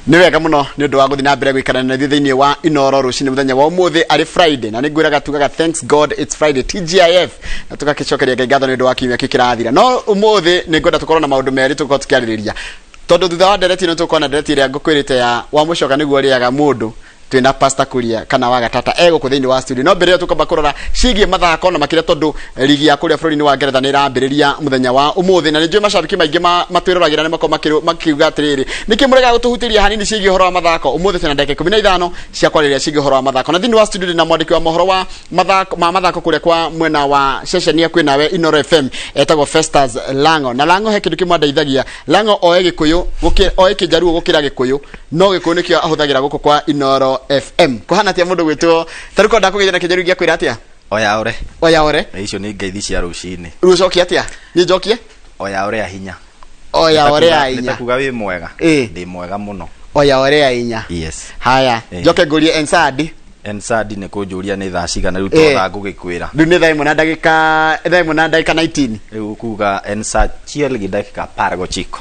Nĩ wega mũno nĩ ũndũ wa gũthiĩ na mbere gũikara na ithuĩ thĩinĩ wa Inoro rũcinĩ mũthenya wa ũmũthĩ arĩ Friday, na nĩ ngwĩraga tugaga thanks God it's Friday, TGIF, na tũgakĩcokeria Ngai ngatho nĩ ũndũ wa kiumia kĩu kĩrathira. No ũmũthĩ nĩ ngwenda tũkorwo na maũndũ merĩ tũkorwo tũkĩarĩrĩria, tondũ thutha wa ndereti ĩno tũkorwo na ndereti ĩrĩa ngũkwĩrĩte ya wa mũcoka nĩguo ũrĩaga mũndũ twĩna Pastor Kuria kana wa Gatata e gũkũ thĩinĩ wa studio. No mbere ĩyo tũkamba kũrora ciĩgiĩ mathako na makĩria, tondũ ligi ya kũrĩa bũrũri-inĩ wa Ngeretha nĩ ĩrambĩrĩria mũthenya wa ũmũthĩ, na nĩ njũĩ macabiki maingĩ matwĩroragĩra nĩ makorwo makiuga atĩrĩrĩ, nĩkĩ mũregaga gũtũhutĩria hanini ciĩgiĩ ũhoro wa mathako? Ũmũthĩ twĩna ndagĩka 15 cia kwarĩrĩria ciĩgiĩ ũhoro wa mathako, na thĩinĩ wa studio ndĩna mwandĩki wa mohoro wa mathako ma mathako kũrĩa kwa mwena wa ceceni ya kwĩnawe Inoro FM, etagwo Festus Lango. Na Lango he kĩndũ kĩmwe andeithagia. Lango oe Gĩkũyũ oe Kĩnjaruo gũkĩra Gĩkũyũ, no Gĩkũyũ nĩkĩo ahũthagĩra gũkũ kwa Inoro FM. Kũhana atĩa mũndũ gwĩtwo tarĩu ko ndakũgeithia na Kĩnjaruo ingĩakwĩra atĩa? Oya ore. Oya ore. Na icio nĩ ngeithi cia rũcinĩ. Rĩu ũcokie atĩa? Niĩ njokie? Oya ore ahinya. Oya ore Nĩ ainya. ta kuga wĩ mwega. Ĩ. Ndĩ mwega mũno. Oya ore ainya. Yes. Haya. Ĩ. Njoke ngũrie ensadi. Ensadi nĩ kũnjũria nĩ thaa cigana rĩu Ĩ. to thaa ngũgĩkwĩra. Rĩu nĩ thaa 1 na ndagĩka 19. Rĩu kuga ensa chiel gi dakika apar gochiko.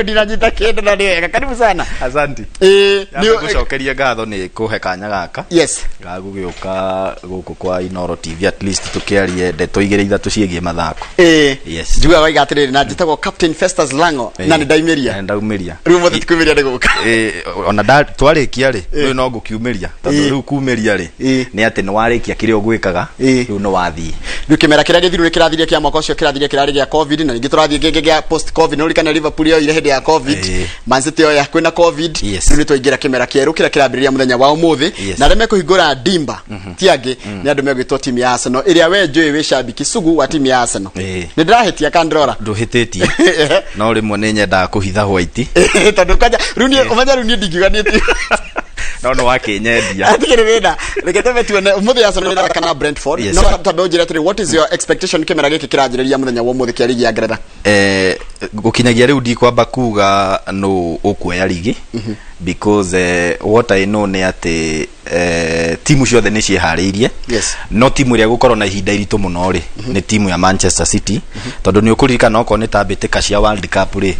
Ndinanyita kĩndũ, na nĩ wega. Karibu sana. Asante. Ĩ. Ngũcokeria ngatho nĩ kũhe kanya gaka Yes. ga gũgĩũka gũkũ kwa Inoro TV, at least tũkĩarie ndeto igĩrĩ ithatũ ciĩgiĩ mathako. Ĩ. Yes. Njugaga waiga atĩrĩrĩ, na njĩtagwo Captain Festus Lango na nĩ ndaimĩria. Na ndaumĩria. Rĩu mũthĩ tikumĩria nĩ gũka. Ĩ, ona twarĩkia rĩ, rĩu no ngũkiumĩria, tondũ rĩu kumĩria rĩ, nĩ atĩ nĩ warĩkia kĩrĩa ũgwĩkaga, rĩu nĩ wathiĩ. Rĩu kĩmera kĩrĩa gĩthiru nĩ kĩrathirie, kĩa mwaka ũcio kĩrathirie kĩrarĩ gĩa COVID, na ningĩ tũrathiĩ kĩngĩ gĩa post COVID. Nĩ ũririkane Liverpool yoire hĩndĩ ya COVID? Man City yoya kwĩna COVID. Rĩu nĩ twaingĩra kĩmera kĩerũ kĩrĩa kĩrambĩrĩria mũthenya wa ũmũthĩ, na arĩa mekũhingũra ndimba ti angĩ nĩ andũ megwĩtwo timu ya Arsenal, ĩrĩa we njũĩ wĩ shabiki sugu wa timu ya Arsenal. Nĩ ndĩrahĩtia kana ndĩrora? Ndũhĩtĩtie, no rĩmwe nĩ nyendaga kũhitha white. Tondũ kwanja rĩu niĩ ũmenya rĩu niĩ ndingiuga niĩ ti No nĩ wakĩnyendia. Atigĩrĩ wĩna reke tũme tuone ũmũthĩ Arsenal ĩrathaka na Brentford. No tondũ njĩre atĩrĩ, what is your expectation kĩmera gĩkĩ kĩranjĩrĩria mũthenya wa ũmũthĩ kĩa ligi ya Ngeretha? Gũkinyagia rĩu ndikwamba kuga nũ ũkuoya ligi, because what I know nĩ atĩ timu ciothe nĩ ciĩharĩirie. No timu ĩrĩa ĩgũkorwo na ihinda iritũ mũno rĩ, nĩ timu ya Manchester City, tondũ nĩ ũkũririkana okorwo nĩ ta mbĩtĩka cia World Cup rĩ,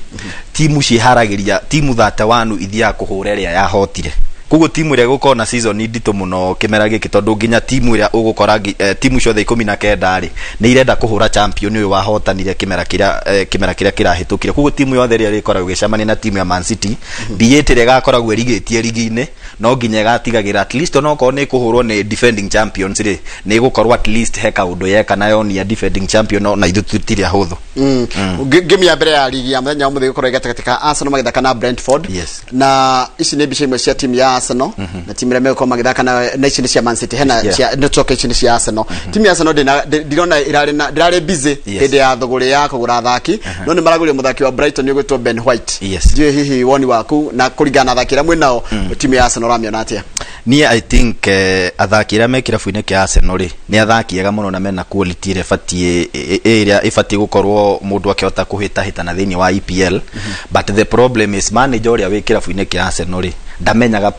timu ciĩharagĩria, timu 31 ithiaga kũhũra ĩrĩa yahotire. Koguo timu ĩrĩa ĩgũkorwo na season nditũ mũno kĩmera gĩkĩ, tondũ nginya timu ĩrĩa ũgũkora timu ciothe 19 rĩ, nĩ irenda kũhũra champion ũyũ wahotanire kĩmera kĩrĩa kĩrahĩtũkire. Koguo timu yothe ĩrĩa ĩrĩkoragwo ĩgĩcemania na timu ya Man City, be it ĩrĩa ĩgakoragwo ĩrigĩtie ligi-inĩ, no nginya ĩgatigagĩra at least onokorwo nĩ kũhũrwo nĩ defending champions rĩ, nĩ ĩgũkorwo at least he kaũndũ yeka na yonia defending champion na ithuĩ tũtirĩ ahũthũ. Game ya mbere ya ligi ya mũthenya wa mũthĩ gũkorwo gatagatĩ ka Arsenal magĩthaka na Brentford. Na ici nĩ mbica imwe cia timu ya Arsenal na timu ĩrĩa megũkorwo magĩthaka na ici nĩ cia Man City hena cia nĩ tũcoke ici nĩ cia Arsenal. Timu ya Arsenal ndirona ĩrarĩ na ndĩrarĩ busy hĩndĩ ya thũgũrĩ ya kũgũra athaki, no nĩ maragũrire mũthaki wa Brighton ũgwĩtwo Ben White. Ndiũĩ hihi woni waku na kũringana na athaki arĩa mwĩ nao, timu ya Arsenal ũramĩona atĩa? Niĩ I think athaki arĩa me kĩrabu-inĩ kĩa Arsenal rĩ, nĩ athaki ega mũno na mena quality ĩrĩa ĩbatiĩ ĩrĩa ĩbatiĩ gũkorwo mũndũ akĩhota kũhĩtahĩtana thĩinĩ wa EPL. But the problem is manager ũrĩa wĩ kĩrabu-inĩ kĩa Arsenal rĩ, ndamenyaga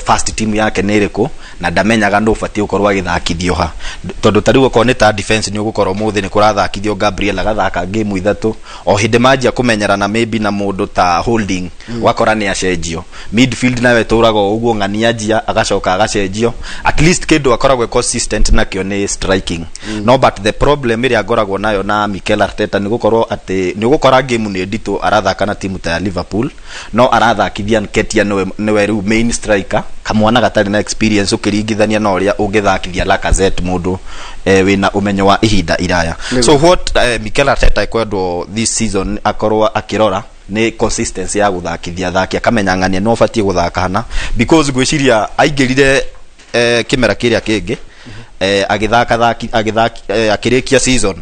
first team yake nĩ ĩrĩkũ, na ndamenyaga nũ ũbatiĩ gũkorwo agĩthakithio ha, tondũ ta rĩu okorwo nĩ ta defense, nĩ ũgũkorwo ũmũthĩ nĩ kũrathakithio Gabriel agathaka game ithatũ, o hĩndĩ manjia kũmenyerana maybe na mũndũ ta Holding, ũgakora nĩ acenjio. Midfield nayo ĩtũraga o ũguo, ng'ania anjia agacoka agacenjio. At least kĩndũ akoragwo e consistent nakĩo nĩ striking. No but the problem ĩrĩa ngoragwo nayo na Mikel Arteta nĩ gũkorwo atĩ nĩ ũgũkora game nĩ nditũ, arathaka na timu ta ya Liverpool, no arathakithia Nketiah, nĩwe rĩu main striker, kamwana gatarĩ na experience ũkĩringithania na ũrĩa ũngĩthakithia Lacazette, mũndũ wĩna ũmenyo wa ihinda iraya. So what Mikel Arteta ekwendwo this season akorwo akĩrora nĩ consistency ya gũthakithia athaki, akamenya ng'ania no ũbatiĩ gũthaka hana, because ngwĩciria aingĩrire kĩmera kĩrĩa kĩngĩ agĩthaka thaki agĩthaki akĩrĩkia season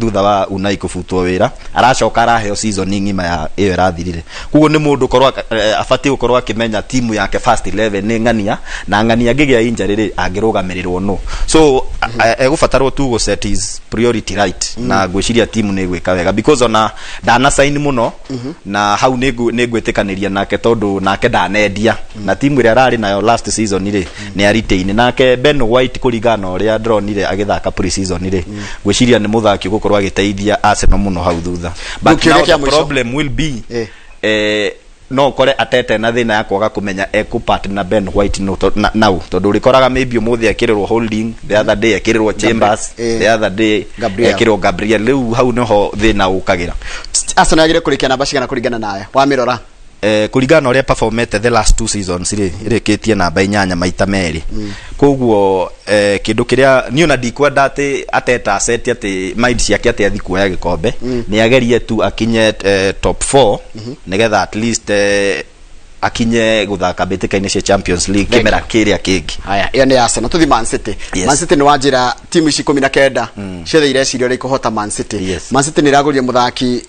thutha wa Unai kũbutwo wĩra, aracoka araheo season ng'ima ya ĩyo ĩrathirire. Koguo nĩ mũndũ korwo abatiĩ gũkorwo akĩmenya timu yake first 11 nĩ ng'ania na ng'ania, angĩgĩa injury rĩ, angĩrũgamĩrĩrwo no so egũbatarwo tu gũ set his priority right, na ngwĩciria timu nĩ ĩgwĩka wega because ona ndana sign mũno na hau nĩ ngwĩtĩkanĩria nake, tondũ nake ndanendia na timu ĩrĩa ararĩ nayo last season rĩ, nĩ a-retain nake Ben White. Kũringana na ũrĩa ndĩronire agĩthaka pre-season rĩ, ngwĩciria nĩ mũthaki ũgũkorwo agĩteithia Arsenal mũno hau thutha, but Kĩũria now kĩa the mũico. problem will be No ũkore Arteta ena thĩna ya kwaga kũmenya ekũ na Ben White no to, na, nau tondũ ũrĩkoraga maybe ũmũthĩ ekĩrĩrwo Holding, the other day ekĩrĩrwo Chambers, the other day Gabriel. Ekĩrĩrwo Gabriel. Rĩu hau nĩho thĩna ũkagĩra. Arsenal yagĩrĩire kũrĩkia namba cigana kũringana nawe wamĩrora? Kũringana na ũrĩa performete the last two seasons rĩ, ĩrĩkĩtie namba 8 maita merĩ. Koguo kĩndũ kĩrĩa niĩ ona ndikwenda atĩ Arteta aceti atĩ mind ciake atĩ athi kuoya gĩkombe, nĩ agerie tu akinye top 4 nĩgetha at least akinye gũthaka mbĩtĩka-inĩ cia Champions League Thank kĩmera kĩrĩa kĩngĩ. Haya, ĩyo nĩ Arsenal. Tũthi Man City. Yes. Man City nĩ wanjĩra timu ici 19 ciothe ireciria ũrĩa ikũhota Man City. Man City nĩ ĩragũrire mũthaki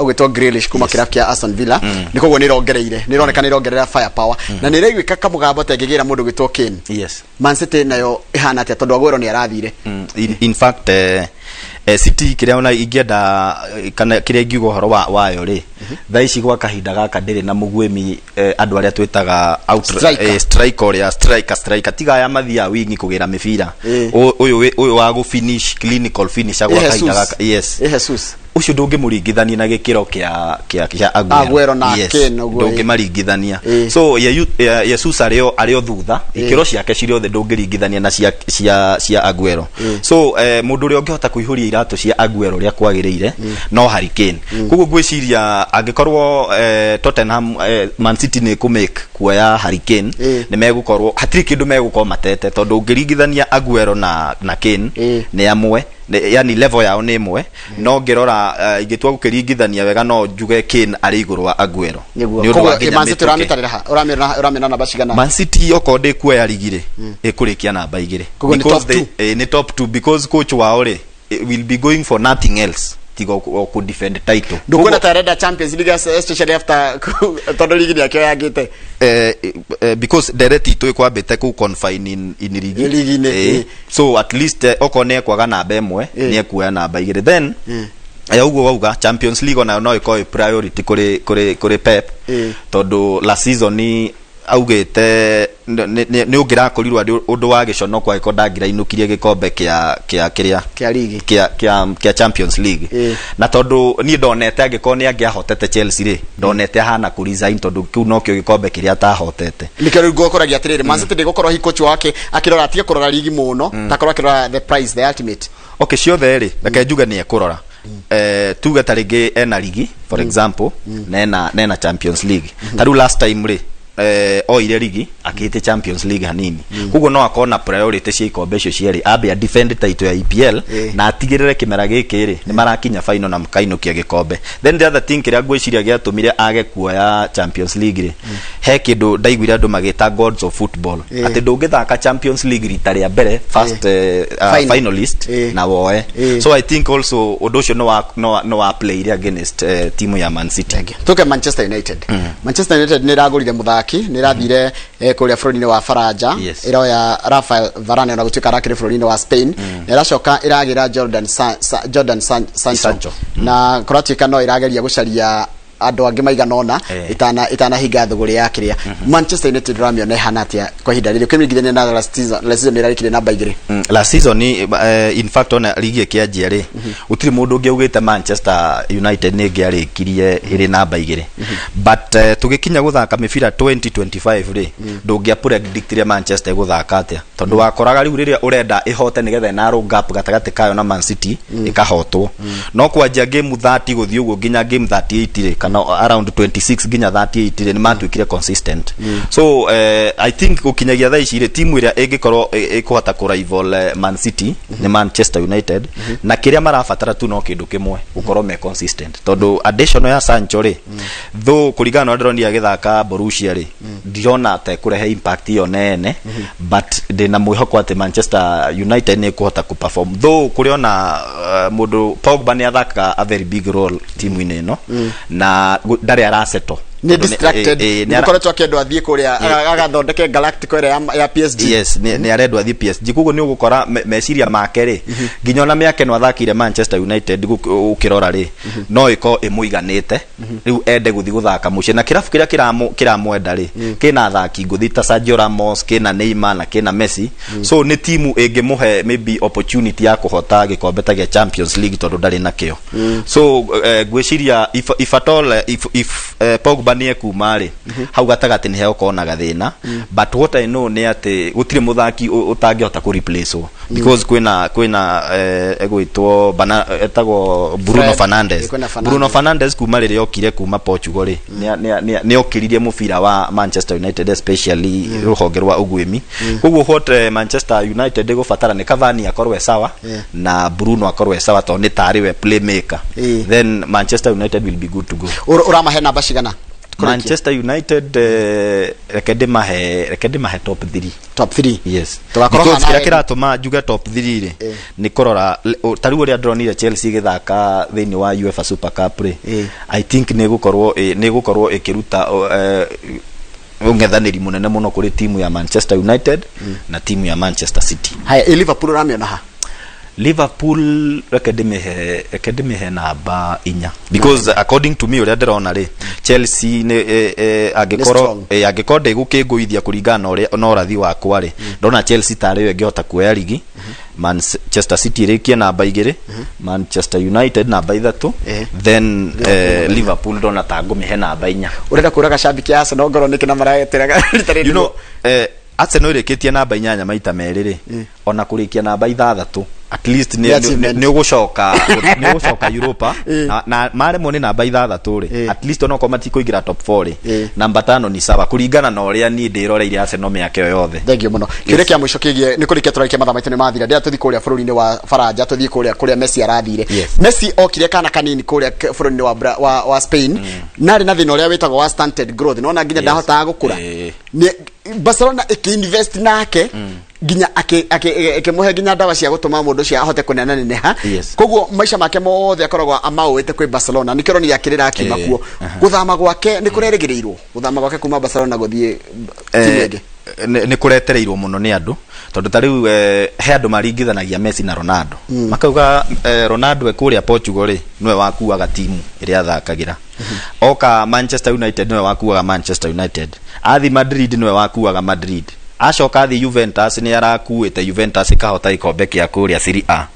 ũgwĩtwo Grealish kuma kĩrabu kĩa Aston Villa. Nĩ koguo nĩ ĩrongereire, nĩ ĩroneka nĩ ĩrongerera firepower na nĩ ĩraiguĩka kamũgambo ta ĩngĩgĩra mũndũ ũgwĩtwo Kane. Man City nayo ĩhana atĩa, tondũ Aguero nĩ arathire? In fact, City kĩrĩa ona ingĩenda kana kĩrĩa ingiuga ũhoro wa wayo rĩ, thaa ici gwa kahinda gaka ndĩrĩ na mũguĩmi, andũ arĩa twĩtaga out Striker. Striker ũrĩa striker tiga aya mathiaga wingi kũgĩra mĩbira. Ũyũ wa gũ finish, clinical finisher gwa kahinda Jesus. gaka, yes. Jesus. Ũcio ndũngĩmũringithania na gĩkĩro kĩa Aguero, Aguero na Kane ũguo, ĩ. Ndũngĩmaringithania. So Jesus arĩ o thutha, ikĩro ciake cirĩ othe ndũngĩringithania na cia Aguero. So mũndũ ũrĩa ũngĩhota kũihũria iratũ cia Aguero ũrĩa kwagĩrĩire no Harry Kane. Koguo ngwĩciria angĩkorwo Tottenham, Man City nĩ ĩkũmake kuoya Harry Kane, nĩ megũkorwo hatirĩ kĩndũ megũkorwo matete, tondũ ũngĩringithania Aguero na Kane nĩ amwe, yani level yao nĩ ĩmwe. No ngĩrora, ingĩtua gũkĩringithania wega, no njuge Kane arĩ igũrũ wa Aguero. Nĩguo Nĩ ũndũ wa koguo nginya Man City mĩtũkĩ. Ũramĩtarĩra ha? Ũramĩona namba cigana? Man City okorwo ndĩkuoya rigi rĩ, ĩkũrĩkia namba 2. Koguo nĩ Because top two. Nĩ top 2 because coach wao rĩ, will be going for nothing else tiga o kũ defend title. Ndũkuona ta arenda Champions League, especially after tondũ ligi nĩ akĩo yangĩte? Because ndereti itũ ĩkwambĩte kũ confine in ligi. Ligi-inĩ, So at least, okorwo nĩ ekwaga namba 1, nĩ ekuoya namba 2. Then ũguo wauga Champions League onayo no ĩkorwo ĩ priority kũrĩ Pep, tondũ last season ni augĩte nĩ ũngĩrakorirwo arĩ ũndũ wa gĩconoko angĩkorwo ndangĩrainũkirie gĩkombe kĩa kĩrĩa kĩa ligi. Kĩa Champions League. Na tondũ niĩ ndonete angĩkorwo nĩ angĩahotete Chelsea rĩ, ndonete ahana kũ resign, tondũ kĩu nokĩo gĩkombe kĩrĩa atahotete. Nĩkĩo rĩu ngũkũragia atĩrĩrĩ, Man City ndĩgũkorwo hihi coach wake akĩrora, atige kũrora ligi mũno, takorwo akĩrora the prize, the ultimate? Okay, ciothe rĩ, reke njuge nĩ ekũrora. Tuge ta rĩngĩ ena ligi, for example, na ena Champions League. Ta rĩu last time rĩ, oire ligi akĩhĩte Champions League hanini. Koguo no akorwo na priority cia ikombe icio cierĩ, ambe a defend title ya EPL na atigĩrĩre kĩmera gĩkĩ rĩ nĩ marakinya final na makainũkia gĩkombe. Then the other thing kĩrĩa ngwĩciria gĩatũmire age kuoya Champions League rĩ, he kĩndũ ndaiguire andũ magĩta gods of football, atĩ ndũngĩthaka Champions League rita rĩa mbere first Final. finalist na woe. So I think also ũndũ ũcio no wa play against timu ya Man City. Tuke Manchester United. Manchester United nĩ ĩragũrire mũthaki, nĩ ĩrathire kũrĩa bũrũri-inĩ wa Faranja, ĩroya Rafael Varane, ona gũtuĩka arakĩrĩ bũrũri-inĩ wa Spain. Na ĩracoka ĩragĩra Jordan Sancho, Sancho. Na kũratuĩka no ĩrageria gũcaria andũ angĩ maigana ũna itanahinga thũgũrĩ ya kĩrĩa. Manchester United ũramĩona ĩhana atĩa kwa ihinda rĩrĩ ũkĩmĩringithania na last season? Last season ĩrarĩkirie namba 2. Last season ni, in fact, ona ligi ĩkĩanjia rĩ, gũtirĩ mũndũ ũngĩaugĩte Manchester United nĩ ĩngĩarĩkirie ĩrĩ namba 2, but tũgĩkinya gũthaka mĩbira 2025 rĩ, ndũngĩa predictire Manchester ĩgũthaka atĩa, tondũ wakoraga rĩu rĩrĩa ũrenda ĩhote nĩgetha ĩnarrow gap gatagatĩ kayo na Man City, ĩkahotwo. No kwanjia game 30 gũthiĩ ũguo nginya game 38 rĩ, kana around 26 nginya 38 rĩ, nĩ matuĩkire consistent. So I think gũkinyagia thaa ici rĩ, timu ĩrĩa ĩngĩkorwo ĩkũhota kũ rival Man City nĩ Manchester United, na kĩrĩa marabatara tu no kĩndũ kĩmwe, gũkorwo me consistent, tondũ additional ya Sancho rĩ, though kũringana na ũrĩa ndĩronire agĩthaka Borussia rĩ, ndirona ta ĩkũrehe impact ĩyo nene, but ndĩna mwĩhoko atĩ Manchester United nĩ ĩkũhota kũ perform, though kũrĩ ona mũndũ Pogba nĩ athakaga a very big role timu-inĩ ĩno na ndarĩ arasettle. Nĩ Tondũ distracted. Nĩ nĩ gũkoretwo akĩendwo athiĩ kũrĩa agathondeke Galactico ĩrĩa ya PSG. Yes, nĩ arendwo athiĩ PSG. Koguo nĩ ũgũkora meciria make rĩ, nginya ona mĩaka ĩno athakire Manchester United, ũkĩrora rĩ, no ĩkorwo ĩmũiganĩte rĩu ende gũthiĩ gũthaka mũciĩ na kĩrabu kĩrĩa kĩramwenda rĩ, kĩna athaki ngũthi ta Sergio Ramos, kĩna Neymar na kĩna Messi. So nĩ timu ĩngĩmũhe maybe opportunity ya kũhota gĩkombe ta gĩa Champions League, tondũ ndarĩ nakĩo. So ngwĩciria if at all, if Pogba Pogba nĩ ekuma rĩ, hau gatagatĩ nĩ hegũkorwo na gathĩna. But what I know nĩ atĩ gũtirĩ mũthaki ũtangĩhota kũ replace wo, because kwĩna egwĩtwo bana etagwo Bruno Fred. Fernandes. Kwĩna Fernandes. Bruno Fernandes kuma rĩrĩa okire kuma Portugal rĩ, nĩ okĩririe mũbira wa Manchester United, especially rũhonge rwa ũguĩmi. Koguo what Manchester United ĩgũbatara nĩ Cavani akorwo e sawa na Bruno akorwo e sawa, tondũ nĩ tarĩ we playmaker. Then Manchester United will be good to go. Ũramahe namba cigana? Kũrĩkia. Manchester United, reke ndĩmahe top 3. Top 3? Yes. Tũgakorwo Because hana kĩrĩa kĩratũma njuge top 3 rĩ, nĩ kũrora ta rĩu ũrĩa ndĩronire Chelsea ĩgĩthaka thĩinĩ wa UEFA Super Cup rĩ, I think nĩ ĩgũkorwo ĩkĩruta ũng'ethanĩri mũnene mũno kũrĩ timu ya Manchester United na timu ya Manchester City. Haya, ĩ Liverpool ũramĩona ha? Liverpool reke ndĩmĩhe namba 4, because according to me, ũrĩa ndĩrona rĩ, Chelsea nĩ angĩkorwo strong. Angĩkorwo ndĩgũkĩngũithia kũringana na ũrĩa na ũrathi wakwa rĩ, ndona Chelsea tarĩ yo ĩngĩhota kuoya rigi, Manchester City ĩrĩkie namba 2, Manchester United namba 3, then Liverpool ndona ta ngũmĩhe namba 4. Ũrenda kũraga shabiki ya Arsenal ngoro nĩkĩ na mareteraga rita rĩrĩ? Arsenal ĩrĩkĩtie namba 8 maita merĩ rĩ, ona kũrĩkia namba 6 at least Nĩ achievement. Nĩ ũgũcoka Europa. Na maremwo nĩ namba 6 rĩ, at least onokorwo matikũingĩra top 4 rĩ, namba 5 ni sawa kũringana na ũrĩa niĩ ndĩroreire Arsenal mĩaka ĩyo yothe. Thank you mũno. Kĩũria kĩa mũico kĩgiĩ nĩ kũrĩkia tũrarĩkia, mathaa maitũ nĩ mathira. Ndĩra tũthiĩ kũrĩa bũrũri-inĩ wa Faranja, tũthiĩ kũrĩa Messi arathire. Messi okire kana kanini kũrĩa bũrũri-inĩ wa Spain, narĩ na thĩna ũrĩa wĩtagwo wa stunted growth, nona nginya ndahotaga gũkũra. Barcelona ĩkĩ-invest nake nginya ĩkĩmũhe nginya ndawa cia gũtũma mũndũ ũcio ahote kũnenaneneha. Koguo maica make mothe akoragwo amaũĩte kwĩ Barcelona, nĩkĩo ũronire akĩrĩra akiuma kuo. Gũthama gwake nĩ kũrerĩgĩrĩirwo, gũthama gwake kuma Barcelona gũthiĩ timu ĩngĩ? Nĩ kũretereirwo mũno nĩ andũ, tondũ ta rĩu he andũ maringithanagia Messi na Ronaldo, makauga Ronaldo e kũrĩa Portugal rĩ, nĩwe wakuaga timu ĩrĩa athakagĩra, oka Manchester United nĩwe wakuaga Manchester United, athi Madrid nĩwe wakuaga Madrid, acoka athi Juventus nĩ arakuĩte Juventus ĩkahota gĩkombe kĩa kũrĩa Serie A.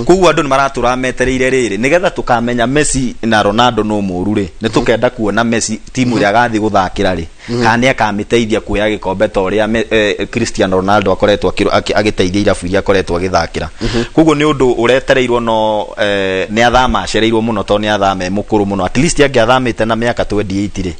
Koguo andũ nĩ maratũra metereire rĩrĩ nĩgetha tũkamenya Messi na Ronaldo no mũru rĩ, nĩ tũkenda kuona Messi timu ĩrĩa agathiĩ gũthakĩra rĩ, kana nĩ akamĩteithia kuoya gĩkombe ta ũrĩa Cristiano Ronaldo akoretwo agĩteithia irabu iria akoretwo agĩthakĩra. Koguo nĩ ũndũ ũretereirwo, no nĩ athama acereirwo mũno, tondũ nĩ athama e mũkũrũ mũno. At least angĩathamĩte na mĩaka 28 rĩ,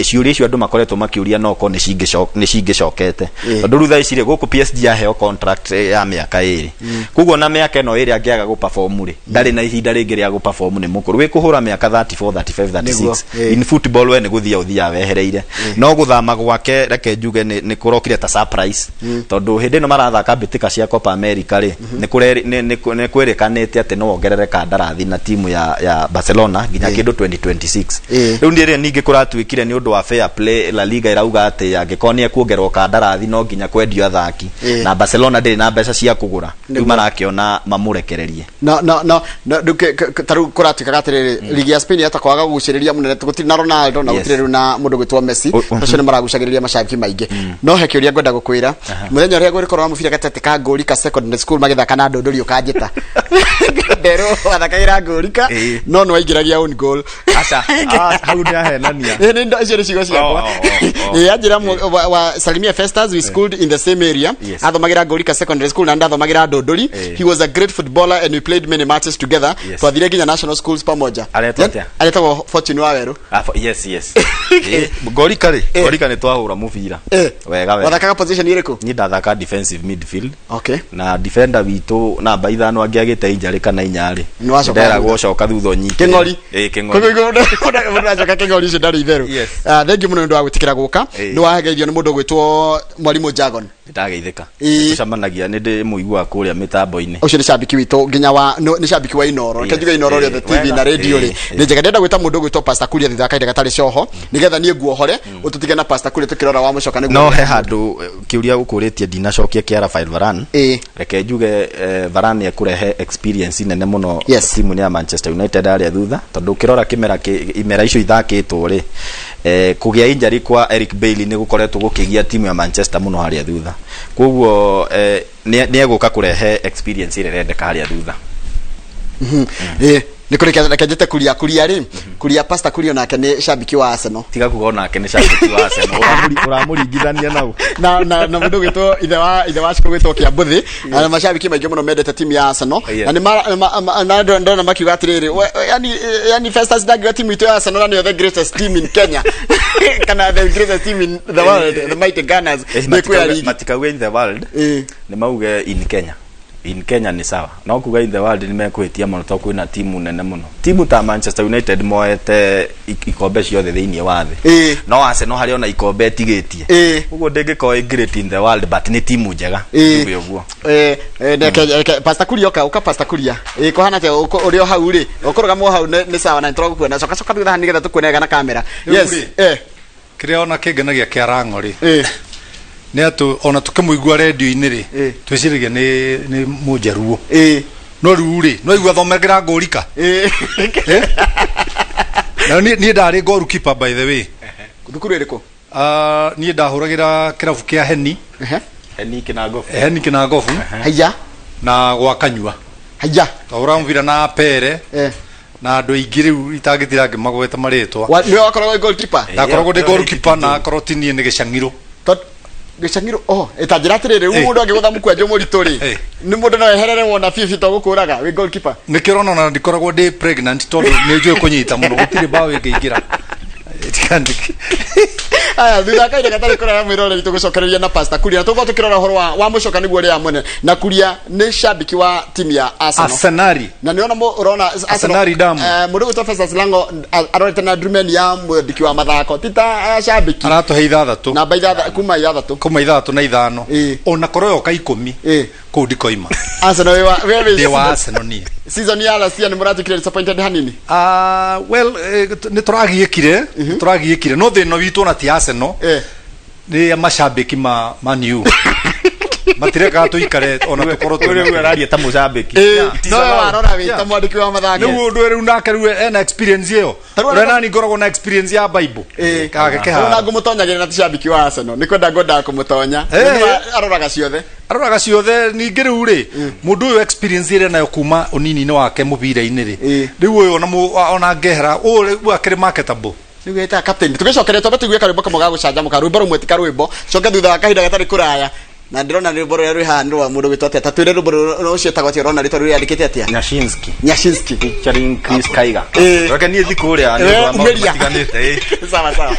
ciũria icio andũ makoretwo makĩũria no korwo nĩ cingĩcokete, tondũ rĩu thaa ici rĩ, gũkũ PSG aheo contract ya mĩaka 2. Koguo na mĩaka ĩno 2 angĩaga gũperform rĩ, ndarĩ na ihinda rĩngĩ rĩa gũperform, nĩ mũkũrũ wĩ kũhũra mĩaka 34, 35, 36. In football we nĩ gũthia ũthiaga wehereire. No gũthama gwake, reke njuge nĩ kũrokire ta surprise, tondũ hĩndĩ ĩno marathaka mbĩtĩka cia Copa America rĩ, nĩ kwĩrĩkanĩte atĩ no wongerere kandarathi na timu ya Barcelona nginya kĩndũ 2026. Rĩu nĩ rĩrĩa ningĩ kũratuĩkire nĩ ũndũ wa fair play, La Liga ĩrauga atĩ angĩkorwo nĩ ekuongererwo kandarathi no nginya kwendio athaki, na Barcelona ndĩrĩ na mbeca cia kũgũra rĩu, marakĩona mamũrekererie. No rĩu ta rĩu kũratuĩkaga atĩrĩrĩ, ligi ya Spain yata kwaga gũgucĩrĩria mũnene, gũtirĩ na Ronaldo na gũtirĩ rĩu na mũndũ gwĩtwo Messi. Acio nĩ maragucagĩrĩria macabiki maingĩ. No he kĩũria ngwenda gũkwĩra: mũthenya ũrĩa gũgĩkorwo na mũbira gatagatĩ ka Ngũrika Secondary School magĩthaka na Ndũndũri, ũkanjĩta nderwo wathakagĩra Ngũrika, no nĩ waingĩragia own goal. Aca, hau nĩ ahenania. Icio nĩ ciugo ciakwa. Oh. Ĩ, anjĩra wa Salimia Festus, we schooled in the same area. Athomagĩra Ngũrika Secondary School na ndathomagĩra Ndũndũri. He was a great footballer and we played many matches together. Twathire nginya national schools pamoja. Aretwo atĩa? Aretagwo Fortune Wawerũ. Ah, yes. Ngorika rĩ, Ngorika nĩ twahũra mũbira wega wega. Wathakaga position ĩrĩkũ? Niĩ ndathaka defensive midfield, na Okay. defender witũ namba 5 angĩagĩte injury kana 4 rĩ, Nĩ wacoka nderagwo thutha. coka thutha ũnyite. Kĩng'ori. Ĩ, kĩng'ori. Mũndũ acoka kĩng'ori ũcio ndarĩ itherũ. Ah, thank you mũno nĩ ũndũ wa gwĩtĩkĩra gũka. Nĩ wageithio nĩ mũndũ ũgwĩtwo mwarimũ Jagon. Ndageithĩka. Ĩ. Tũcemanagia, nĩ ndĩmũiguaga kũrĩa mĩtambo-inĩ. Ũcio nĩ cambiki witũ nginya wa nĩ cambiki wa Inoro. Reke njuge Inoro rĩothe, TV na radio rĩ, nĩ njega. Ndĩrenda gwĩta mũndũ ũgwĩtwo Pastor Kuria thutha wa kahinda gatarĩ coho, nĩgetha niĩ nguohore ũtũtige na Pastor Kuria tũkĩrora wa mũcoka nĩguo. No he handũ kĩũria ũkũrĩtie ndinacokia kĩa Rafael Varane. Reke njuge Varane ekũrehe experience nene mũno timu-inĩ ya Manchester United harĩa thutha, tondũ ũkĩrora kĩmera imera icio ithakĩtwo rĩ, kũgĩa injury kwa Eric Bailly nĩ gũkoretwo gũkĩgia timu ya Manchester mũno harĩa thutha. Koguo nĩ egũka kũrehe experience ĩrĩa ĩrendeka harĩa thutha. Ĩ, Nĩ kũrĩ reke njĩte Kuria. Kuria rĩ, Kuria, Pastor Kuria nake nĩ shabiki wa Arsenal. Tiga kuga onake nĩ shabiki wa Arsenal. Ũramũringithania nau? Na mũndũ gwĩtwo ithe wa cukuru gwĩtwo Kĩambũthĩ na mashabiki maingĩ mũno mendete timu ya Arsenal. Na nĩ na ndona makiuga atĩrĩrĩ, yani Festus ndangiuga timu itũ ya Arsenal na nĩyo the greatest team in Kenya kana the greatest team in the world, the mighty Gunners, nĩ kuoya ligi. Matikauge in the world. Nĩ mauge in Kenya. In Kenya nĩ sawa, no kuga in the world nĩ mekũhĩtia mũno tondũ kwĩna timu nene mũno, timu ta Manchester United moete ikombe ciothe thĩinĩ wa thĩ. No Arsenal harĩ ona ikombe ĩtigĩtie. Ũguo ndĩngĩkorwo ĩ great in the world, but nĩ timu njega. Tuge ũguo. Reke Pastor Kuria, oka, ũka Pastor Kuria. Kũhana atĩa ũrĩ o hau rĩ? Ũkũrũgama o hau nĩ sawa na nĩtũragũkuona. Coka, coka thutha hanini nĩgetha tũkuone wega na kamera. Rĩu Yes. rĩ, kĩrĩa ona kĩngenagia kĩa Rango rĩ, nĩ atĩ ona tũkĩmũigua rendio-inĩ rĩ, twĩciragia nĩ mũnjaruo. No rĩu rĩ, no igua thomagĩra ngũrika. Na niĩ ndarĩ goalkeeper, by the way. Thukuru ĩrĩkũ? Ah, niĩ ndahũragĩra kĩrabu kĩa Heni. Heni Kĩnangobu. Heni Kĩnangobu. Haya. Na gwa Kanyua. Haya. Twahũraga mũbira na Pere na andũ aingĩ rĩu itangĩtira ngĩmagweta marĩtwa. Nĩwe wakoragwo wĩ goalkeeper? Ndakoragwo ndĩ goalkeeper, na akorwo ti niĩ nĩ gĩcang'irũ. Gĩcang'irũ, oh, ĩta njĩra atĩrĩrĩ, rĩu mũndũ angĩgũtha mũkwanjũ mũritũ rĩ, nĩ mũndũ no eherere wona biũ biũ to gũkũraga wĩ goalkeeper? Nĩkĩo ũrona ona ndikoragwo ndĩ pregnant, tondũ nĩ njũĩ kũnyita mũno, gũtirĩ mbaũ ĩngĩingĩra. Aya, thutha wa kahinda gatarĩ kũraya, mwĩrore witũ gũcokereria na Pastor Kuria, na tũgũkorwo tũkĩrora ũhoro wa mũcoka nĩguo ũrĩa mwene na Kuria nĩ shabiki wa timu ya Arsenal. Arsenali. Na nĩona ũrona Arsenali damu. Mũndũ gwĩtwo Festus Lango arorete na ndumeni ya mwandĩki wa mathako ti ta shabiki. Aratũhe 6. Namba 6, kuma 6. Kuma 6 na 5. Ona korwo yoka 10, kũu ndikoima. Arsenal wĩ Ndĩ wa Arsenal niĩ. Season ya last year nĩ mũratuĩkire disappointed hanini. Ah, well, nĩ tũragiĩkire, nĩ tũragiĩkire, no thĩna witũ ona ti Arsenal, nĩ macambĩki ma Man U matirekaga tũikare ona tũkorwo Ũrĩa ũguo araria ta mũcambĩki. No we warora wĩ ta mwandĩki wa mathako. Rĩu ũndũ rĩu nake rĩu ena experience ĩyo. Tarĩu ũrĩa nani ngoragwo na experience ya Bible kage ona kĩharo. Ngũmũtonyagĩra na ti shabiki wa Arsenal, nĩ kwenda ngwendaga kũmũtonya. Nĩ aroraga ciothe. Aroraga ciothe. Ningĩ rĩu rĩ, mũndũ ũyũ experience ĩrĩa nayo kuma ũnini-inĩ wake mũbira-inĩ rĩ, rĩu ũyũ ona ngehera ũyũ rĩu akĩrĩ marketable. Rĩu getaga captain. Tũgĩcokeria twambe tũigue karwĩmbo kamwe ga gũcanjamũka, rwĩmbo rũmwe, ti karwĩmbo coke thutha wa kahinda gatarĩ kũraya. Na ndĩrona rwĩmbo rũrĩa rwĩ haha nĩ rwa mũndũ gwĩtwo atĩa? Ta twĩre rwĩmbo rũrũ ũcio etagwo atĩa? Ũrona rĩtwa rĩu rĩandĩkĩte atĩa? Nyashinski. Nyashinski. Featuring Chris Kaiga. Eh. Reke niĩ thi kũrĩa nĩ ũndũ wa maũndũ Umĩria. matiganĩte. Sawa sawa.